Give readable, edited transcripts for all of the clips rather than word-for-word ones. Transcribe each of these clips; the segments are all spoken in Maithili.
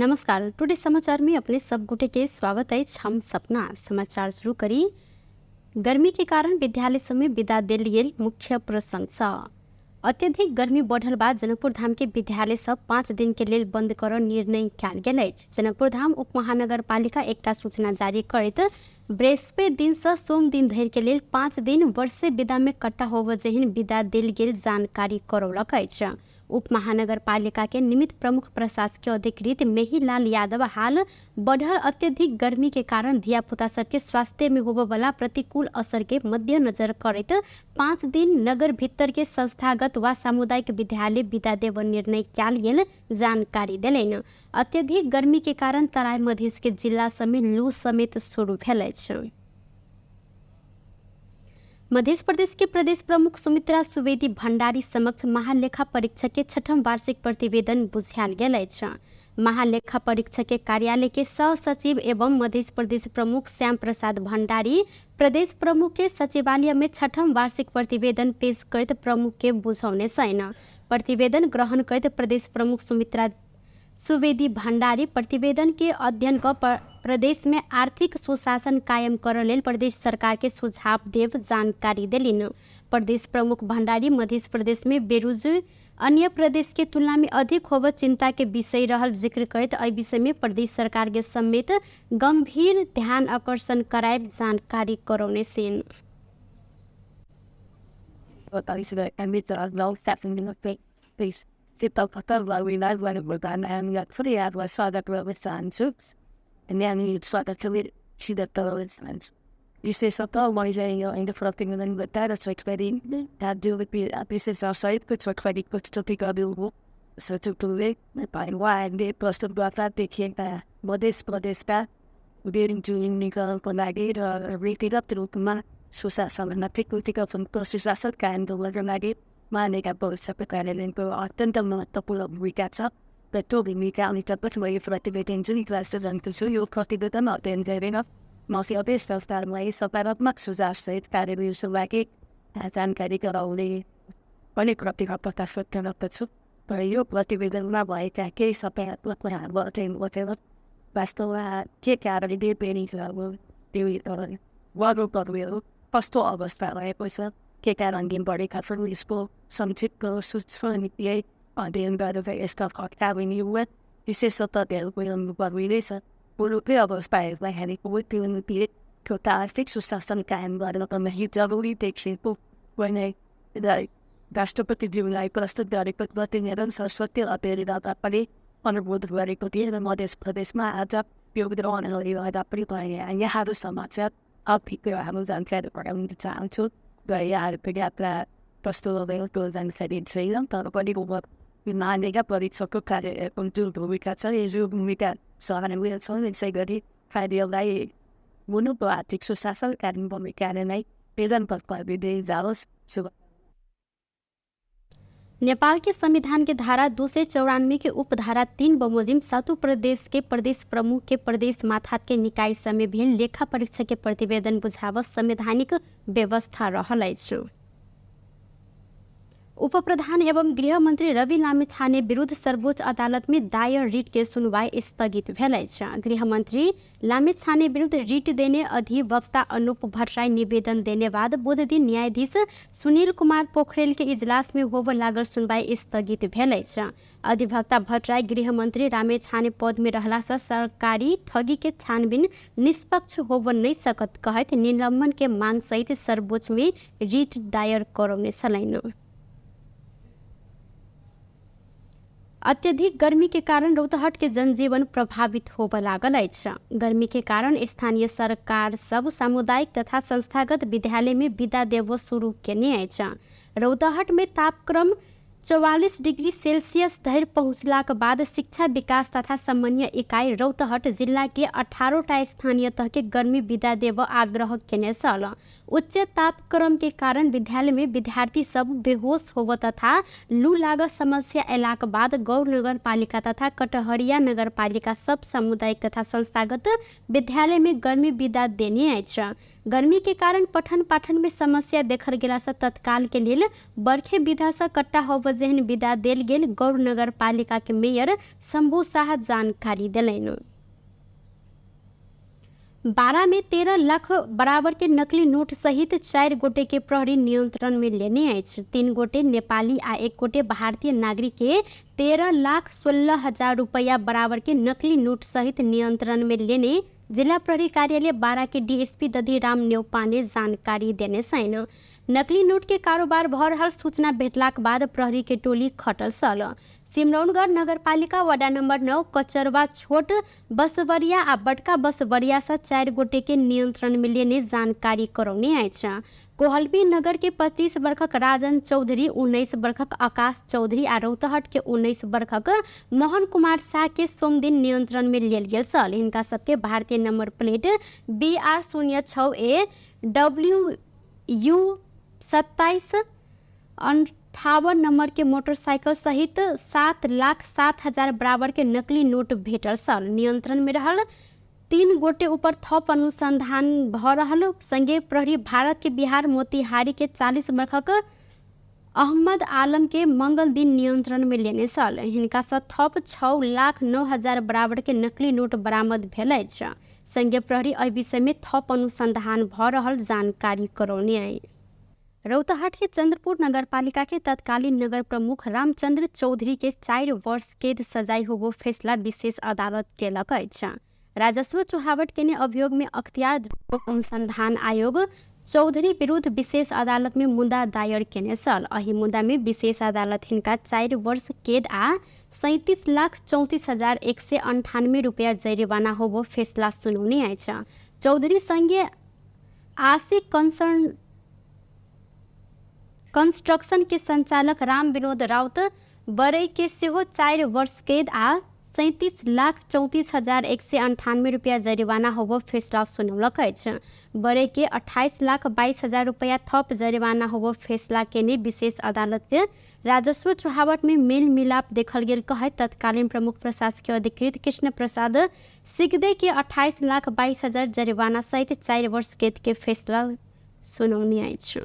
नमस्कार, टुडे समाचार में अपने सब गोटे के स्वागत अछि। हम सपना समाचार शुरू करी। गर्मी के कारण विद्यालय सब में विदा देल गेल मुख्य प्रसंग। अत्यधिक गर्मी बढ़ल बाद जनकपुर धाम के विद्यालय सब 5 दिन के लेल बंद करऽ निर्णय कयल गेल अछि। जनकपुर धाम उप महानगरपालिका एकटा सूचना जारी करैत बृहस्पति दिन सँ सोम दिन धरि के लेल 5 दिन वर्षे विदा में कट्टा होबऽ जेहन विदा देल गेल जानकारी करौलक अछि। उप महानगरपालिका के निमित्त प्रमुख प्रशासकीय अधिकृत मेहीलाल यादव हाल बढ़ल अत्यधिक गर्मी के कारण धियापुता सबके स्वास्थ्य में होबऽ प्रतिकूल असर के मध्यनजर करैत 5 दिन नगर भीतर के संस्थागत वा सामुदायिक विद्यालय विदा देब निर्णय कयल गेल जानकारी देलनि। अत्यधिक गर्मी के कारण तराई मधेश के जिला सब में लू समेत शुरू भेल अछि। मध्य प्रदेश के प्रदेश प्रमुख सुमित्रा सुवेदी भंडारी समक्ष महालेखा परीक्षक के छठम वार्षिक प्रतिवेदन बुझायल गेल अछि। महालेखा परीक्षक के कार्यालय के सह सचिव एवं मध्य प्रदेश प्रमुख श्याम प्रसाद भंडारी प्रदेश प्रमुख के सचिवालय में छठम वार्षिक प्रतिवेदन पेश करैत प्रमुख के बुझौने छनि। प्रतिवेदन ग्रहण करैत प्रदेश प्रमुख सुमित्रा सुवेदी भंडारी प्रतिवेदन के अध्ययन क प्रदेश में आर्थिक सुशासन कायम करऽ लेल प्रदेश सरकार के सुझाव देव जानकारी देलनि। प्रदेश प्रमुख भंडारी मध्य प्रदेश में बेरोजगारी अन्य प्रदेश के तुलना में अधिक होबऽ चिंता के विषय रहल जिक्र करैत एहि विषय में प्रदेश सरकार के समेत गंभीर ध्यान आकर्षण करायब जानकारी करौने छनि। विशेषतः मैले यो प्रतिवेदन उहाँहरूले प्रस्तुत गर्दा देखिएका मध्य प्रदेशका बेरोजगारीकरणको लागि र व्यक्तिगत रूपमा सुशासन व्यक्तिगत सुशासन कायम गर्नको लागि महालेखा परीक्षकको कार्यालयको अत्यन्त महत्त्वपूर्ण भूमिका छ र त्यो भूमिका अन्तर्गत मैले प्रतिवेदन जुन प्रस्तुत गरेको छु, यो प्रतिवेदन अध्ययन गरेर म सबै संस्थाहरूलाई सकारात्मक सुझावसहित कार्यको लागि जानकारी गराउने पनि प्रतिबद्धता व्यक्त गर्दछु। र यो प्रतिवेदनमा भएका केही सकारात्मक कुराहरू अध्ययन गरेर वास्तवमा के कारणले बेरोजगारीहरू कस्तो अवस्था रहेको छ, के कारणले बढेका छन्, यसको संक्षिप्त सूक्ष्म अध्ययन गरेर यस्ता कार्यान्वयन विशेषतः ध्यान पुर्याउनु नै छ। मुलुकै अवस्था हेर्दाखेरि एउटा आर्थिक सुशासन कायम गर्नको लागि जरुरी देखिएको भने राष्ट्रपतिज्यूलाई प्रस्तुत गरेको प्रतिवेदन सरस्वती अध्ययन गर्दा पनि अनुरोध गरेको थिएँ र मध्य प्रदेशमा आज योगदान गर्दा पनि यहाँहरू समक्ष कुराहरू जानकारी गराउन चाहन्छु र यहाँहरू फेरि यात्रा प्रस्तुत गरेको जानकारी छैन, तर पनि महालेखा परीक्षकको कार्य जुन भूमिका छ, यो भूमिका सराहनीय छ। यसै गरी कार्यलाई मुलुकको आर्थिक सुशासन कायम गर्ने कार्यलाई निरन्तर गरिँदै जाओस्। शुभ नेपाल के संविधान के धारा 294 के उपधारा 3 बमोजिम सातु प्रदेश के प्रदेश प्रमुख के प्रदेश माथात के निकाय समय भेल लेखा परीक्षा के प्रतिवेदन बुझाव संवैधानिक व्यवस्था रहल अछि। उप प्रधान एवं गृहमन्त्री रवि लामिछाने विरुद्ध सर्वोच्च अदालत में दायर रिट के सुनवाई स्थगित भेल अछि। गृहमन्त्री लामिछाने विरुद्ध रिट देने अधिवक्ता अनुप भट्टराई निवेदन देने बाद बुधदिन न्यायाधीश सुनील कुमार पोखरेल के इजलास में होबऽ लागल सुनवाई स्थगित भेल अछि। अधिवक्ता भट्टराई गृहमन्त्री लामिछाने पद में रहला से सरकारी ठगी के छानबीन निष्पक्ष होबऽ नहीं सकत कहैत निलंबन के मांग सहित सर्वोच्च में रिट दायर करौने छलनि। अत्यधिक गर्मी के कारण रौतहट के जनजीवन प्रभावित होबऽ लागल अछि। गर्मी के कारण स्थानीय सरकार सब सामुदायिक तथा संस्थागत विद्यालय में विदा देबऽ शुरू केने अछि। रौतहट में तापक्रम 44 डिग्री सेल्सियस धरि पहुँचलाक बाद शिक्षा विकास तथा समन्वय इकाई रौतहट जिला के 18टा स्थानीय तह के गर्मी विदा देबऽ आग्रह केने छल। उच्च तापक्रम के कारण विद्यालय में विद्यार्थी सब बेहोश होबऽ तथा लू लागऽ समस्या अयलाक बाद गौर नगरपालिका तथा कटहरिया नगरपालिका सब सामुदायिक तथा संस्थागत विद्यालय में गर्मी विदा देने अछि। गर्मी के कारण पठन पाठन में समस्या देखल गेला से तत्काल के लेल बर्खे विधा से कट्टा होब बजेहन विदा देल गेल गौर नगरपालिका के मेयर शंभू शाह जानकारी देलनि। बारा में 13 लाख बराबर के नकली नोट सहित 4 गोटे के प्रहरी नियंत्रण में लेने अछि। 3 गोटे नेपाली आ 1 गोटे भारतीय नागरिक के 13,16,000 रुपया बराबर के नकली नोट सहित नियंत्रण में लेने जिला प्रहरी कार्यालय बारा के डीएसपी दधिराम नेउपाने जानकारी देने छैन। नकली नोट के कारोबार भ रहल सूचना भेटलाक बाद प्रहरी के टोली खटल छल। सिमरौनगढ़ नगरपालिका वडा नंबर 9 कचरवा छोट बसवरिया आ बड़का बसवरिया से 4 गोटे के नियंत्रण में लेने जानकारी करौने अछि। कोहलबी नगर के 25 वर्षक राजन चौधरी, 19 वर्षक आकाश चौधरी आ रौतहट के 19 वर्षक मोहन कुमार शाह के सोमदिन नियंत्रण में लेल गेल छल। हिनका सबके भारतीय number plate BR 06 A WU 2758 number के मोटरसाइकिल सहित 7,07,000 बराबर के नकली नोट भेटल छल। नियंत्रण में रहल 3 गोटे ऊपर थप अनुसंधान भ रहल संगे प्रहरी भारत के बिहार मोतिहारी के 40 वर्षक अहमद आलम के मंगल दिन नियंत्रण में लेने छल। हिनका से थप 6,09,000 बराबर के नकली नोट बरामद भेल अछि। संगे प्रहरी एहि विषय में थप अनुसंधान भ रहल जानकारी करौने आई। रौतहट के चंद्रपुर नगरपालिका के तत्कालीन नगर प्रमुख रामचंद्र चौधरी के 4 वर्ष कैद सजाय होबो फैसला विशेष अदालत केलक अछि। राजस्व चुहावट केने अभियोग में अख्तियार दुरुपयोग अनुसंधान आयोग चौधरी विरुद्ध विशेष अदालत में मुद्दा दायर केने छल। एहि मुद्दा में विशेष अदालत हिनका 4 वर्ष कैद आ 37,34,198 रुपया जरिवाना होबो फैसला सुनौने अछि। चौधरी संगे आशिक कंस्ट्रक्शन के संचालक राम विनोद राउत बरई के सेहो 4 वर्ष कैद आ 37,34,198 रुपया जरिवाना होबो फैसला सुनौलक अछि। बरई के 28,22,000 रुपया थप जरिवाना होबो फैसला केने विशेष अदालत के राजस्व चुहावट में मेल मिलाप देखल गेल कहैत तत्कालीन प्रमुख प्रशासकीय अधिकृत कृष्ण प्रसाद सिगदे के 28,22,000 जरिवाना सहित 4 वर्ष कैद के फैसला सुनौने अछि।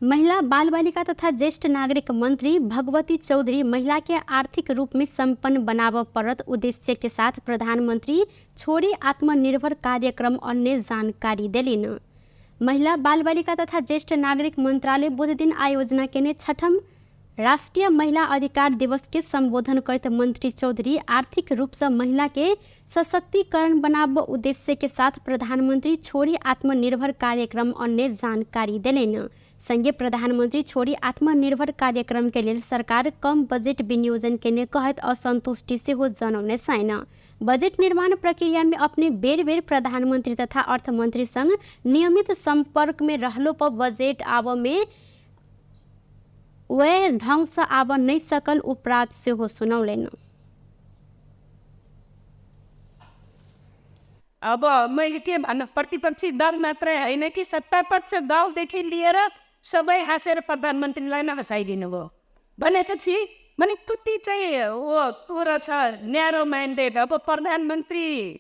महिला बाल बालिका तथा ज्येष्ठ नागरिक मंत्री भगवती चौधरी महिला के आर्थिक रूप में संपन्न बनाबऽ पड़त उद्देश्य के साथ प्रधानमंत्री छोरी आत्मनिर्भर कार्यक्रम अन्य जानकारी देलिन। महिला बाल बालिका तथा ज्येष्ठ नागरिक मंत्रालय बुध दिन आयोजना केने 6ठम राष्ट्रीय महिला अधिकार दिवस के संबोधन करते मंत्री चौधरी आर्थिक रूप से महिला के सशक्तिकरण बनाब उद्देश्य के साथ प्रधानमंत्री छोरी आत्मनिर्भर कार्यक्रम अन्य जानकारी देलनि। संगे प्रधानमंत्री छोरी आत्मनिर्भर कार्यक्रम के लेल सरकार कम बजेट विनियोजन केने कहैत असंतुष्टि सेहो जनौने छैन। बजेट निर्माण प्रक्रिया में अपने बेर बेर प्रधानमंत्री तथा अर्थमंत्री संग नियमित संपर्क में रहलो पर बजेट आब में वह ढंग से आब नहीं सकल उपराग सेहो सुनौलनि। अब मैले के भन्नु, प्रतिपक्षी दल मात्रै होइन कि सत्तापक्ष दलदेखि लिएर सबै हाँसेर प्रधानमन्त्रीलाई नै हँसाइदिनु भयो भनेपछि भने कति चाहिँ ओ रहेछ न्यारो माइन्डेड। अब प्रधानमन्त्री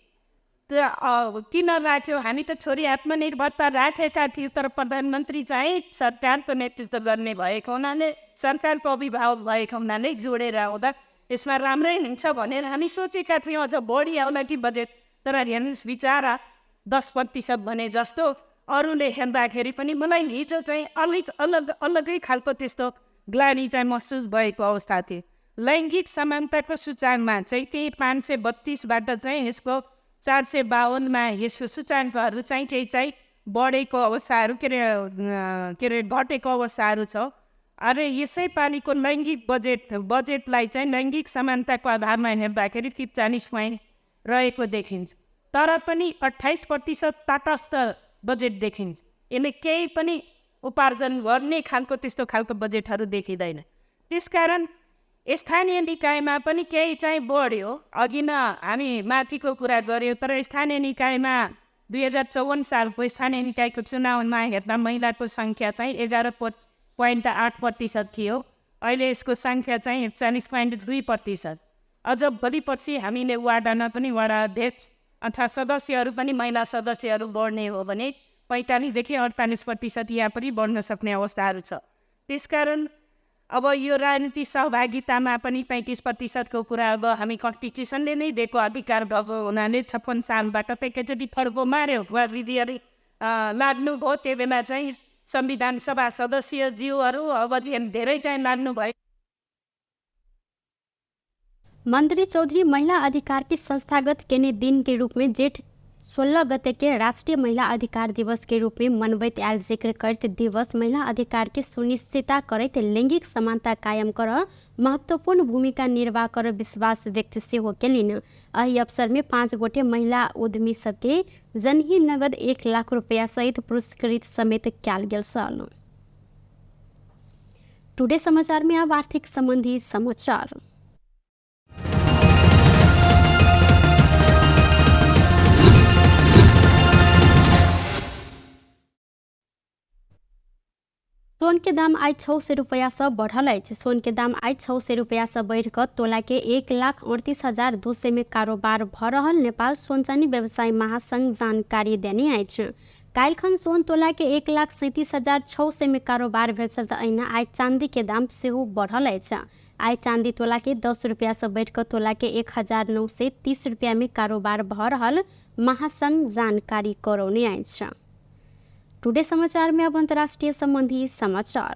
किन राख्यो? हामी त छोरी आत्मनिर्भरता राखेका थियौँ, तर प्रधानमन्त्री चाहिँ सरकारको नेतृत्व गर्ने भएको हुनाले, सरकारको अभिभावक भएको हुनाले जोडेर आउँदा यसमा राम्रै हुन्छ भनेर हामी सोचेका थियौँ, अझ बढी आउला कि बजेट। तर हेर्नुहोस् बिचरा 10% भने जस्तो अरूले हेर्दाखेरि पनि मलाई हिजो चाहिँ अलिक अलग अलगै खालको त्यस्तो ग्लानी चाहिँ महसुस भएको अवस्था थियो। लैङ्गिक समानताको सूचाङ्कमा चाहिँ त्यही 532बाट चाहिँ यसको 452मा यसको सूचाङ्कहरू चाहिँ केही चाहिँ बढेको अवस्थाहरू के अरे घटेको अवस्थाहरू छ। अरे यसै पालिको लैङ्गिक बजेटलाई चाहिँ लैङ्गिक समानताको आधारमा हेर्दाखेरि 43 पोइन्ट रहेको देखिन्छ, तर पनि 28% तटस्थ बजेट देखिन्छ। यसले केही पनि उपार्जन गर्ने खालको त्यस्तो खालको बजेटहरू देखिँदैन। त्यसकारण स्थानीय निकायमा पनि केही चाहिँ बढ्यो। अघि न हामी माथिको कुरा गऱ्यौँ, तर स्थानीय निकायमा 2054 सालको स्थानीय निकायको चुनावमा हेर्दा महिलाको सङ्ख्या चाहिँ 11.8% थियो, अहिले यसको सङ्ख्या चाहिँ 41.2%। अझ भोलि पर्सि हामीले वार्डमा पनि वाडा अध्यक्ष अथवा सदस्यहरू पनि महिला सदस्यहरू बढ्ने हो भने 45 देखि 48% यहाँ पनि बढ्न सक्ने अवस्थाहरू छ। त्यसकारण अब यो राजनीति सहभागितामा पनि 35% कुरा अब हामी कन्स्टिट्युसनले नै दिएको अधिकार भएको हुनाले 56 सालबाट त एकैचोटि फड्को मार्यो दिदीहरू लाग्नुभयो। त्यो बेला चाहिँ संविधान सभा सदस्यज्यूहरू अब धेरै चाहिँ लाग्नुभयो। मंत्री चौधरी महिला अधिकार के संस्थागत केने दिन के रूप में जेठ 16 गते के राष्ट्रिय महिला अधिकार दिवस के रूप में मनबैत आयल जिक्र करत दिवस महिला अधिकार के सुनिश्चितता करैत लैंगिक समानता कायम कर महत्वपूर्ण भूमिका निर्वाह कर विश्वास व्यक्त सेहो केलिन। एहि अवसर में 5 गोटे महिला उद्यमी सबके जनही नगद 1 लाख रुपया सहित पुरस्कृत समेत कयल गेल छल। टुडे समाचार में अब आर्थिक संबंधी समाचार। सोन के दाम आइ 600 रुपया से बढ़ल अछि। सोन के दाम आइ 600 रुपया से बढ़ि कऽ तोला के 1,38,200 में कारोबार भऽ रहल नेपाल सोन चानी व्यवसायी महासंघ जानकारी देने अछि। काल्हिखन सोन तोला के 1,37,600 में कारोबार भेल छल तऽ अहिना आइ चांदी के दाम सेहो बढ़ल अछि। आइ चांदी तोला के 10 रुपया से बढ़ि कऽ तोला के 1,930 रुपया में कारोबार भऽ रहल महासंघ जानकारी करौने अछि। टुडे समाचार में अब अंतर्राष्ट्रीय संबंधी समाचार।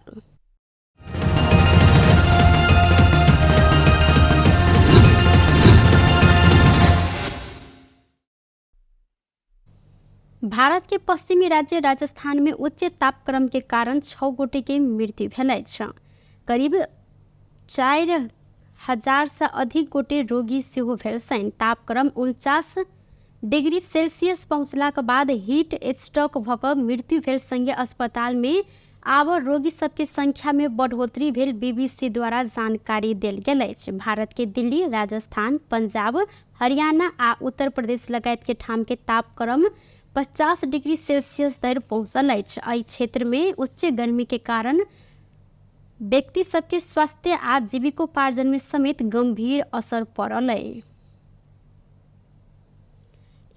भारत के पश्चिमी राज्य राजस्थान में उच्च तापक्रम के कारण 6 गोटे के मृत्यु भेल अछि। करीब 4000 से अधिक गोटे रोगी सेहो भेल छनि। तापक्रम 49 डिग्री सेल्सियस पहुँचलाक बाद हीट स्ट्रोक भऽ कऽ मृत्यु भेल संगे अस्पताल में आब रोगी सबके संख्या में बढ़ोतरी भेल बीबीसी द्वारा जानकारी देल गेल अछि। भारत के दिल्ली, राजस्थान, पंजाब, हरियाणा आ उत्तर प्रदेश लगायत के ठाम के तापक्रम 50 डिग्री सेल्सियस धरि पहुँचल अछि। एहि क्षेत्र में उच्च गर्मी के कारण व्यक्ति सबके स्वास्थ्य आ जीविकोपार्जन में समेत गंभीर असर पड़ल अछि।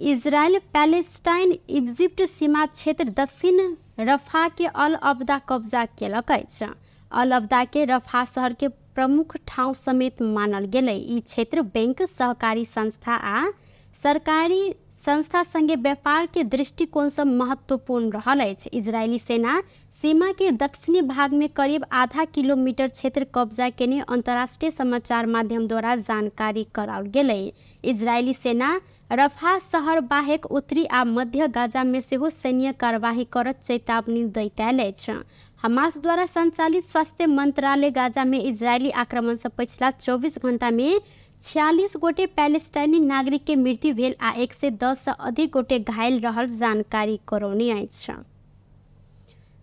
इजरायल पैलेस्टाइन इजिप्ट सीमा क्षेत्र दक्षिण रफा के अल अबदा कब्जा केलक अछि। अल अबदा के रफा शहर के प्रमुख ठाउँ समेत मानल गेलै। ई क्षेत्र बैंक, सहकारी संस्था आ सरकारी संस्था संगे व्यापार के दृष्टिकोण से महत्वपूर्ण रहल अछि। इजरायली सेना सीमा के दक्षिणी भाग में करीब आधा किलोमीटर क्षेत्र कब्जा केने अंतर्राष्ट्रीय समाचार माध्यम द्वारा जानकारी कराओल गेलै। इजरायली सेना रफा शहर बाहेक उत्तरी आ मध्य गाजा में सेहो सैन्य कार्यवाही करत चेतावनी दैत आयल अछि। हमास द्वारा संचालित स्वास्थ्य मंत्रालय गाजा में इजरायली आक्रमण से पछिला 24 घंटा में 46 गोटे पैलेस्टाइनी नागरिक के मृत्यु भेल आ 110 से अधिक गोटे घायल रहल जानकारी करौने अछि।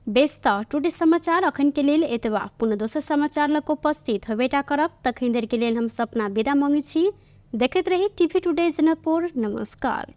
बेस त टुडे समाचार अखन के लेल एतबा। पुनः दोसर समाचार लग उपस्थित होबेटा करब। तखन देर के लेल हम सपना विदा मांगै छी। देखैत रही टीवी टुडे जनकपुर। नमस्कार।